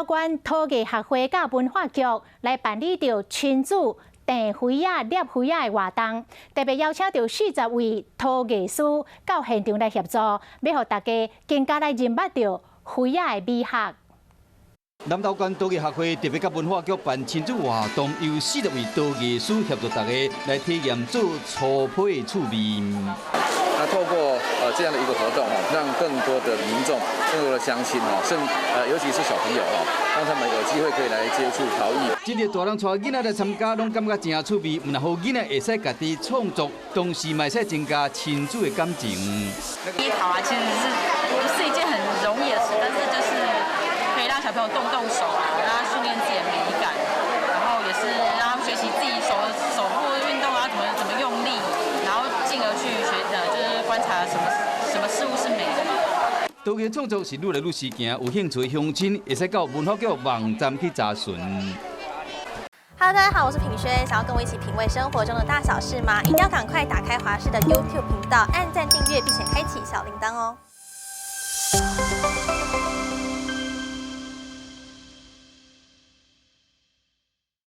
縣陶藝學會佮文化局來辦理著親子訂花仔、捏花仔的活動，特別邀請著40位陶藝師到現場來協助，欲予大家更加來認捌著花仔的美學。南投縣陶藝學會特別佮文化局辦親子活動，由40位陶藝師協助大家來體驗做粗坯的趣味。那透過這樣的一個活動哈，讓更多的民眾、更多的鄉親哈，甚尤其是小朋友哈，讓他們有機會可以來接觸陶藝。這個大人帶囡仔來參加，攏感覺真趣味。毋但予囡仔會使家己創作，同時嘛會使增加親子的感情。捏陶啊，其實是不是一件很容易的事，但是就是可以讓小朋友動動手啊，讓他訓練自己的美感，然後也是讓他們學習自己手部運動啊，怎麼用力，然後進而去學的，就是觀察什麼什麼事物是美的。陶藝創作是愈來愈時興，有興趣的鄉親會使到文化局網站去查詢。 Hello，大家好，我是品軒，想要跟我一起品味生活中的大小事嗎？一定要趕快打開華視的 YouTube 頻道，按讚訂閱，並且開啟小鈴鐺哦。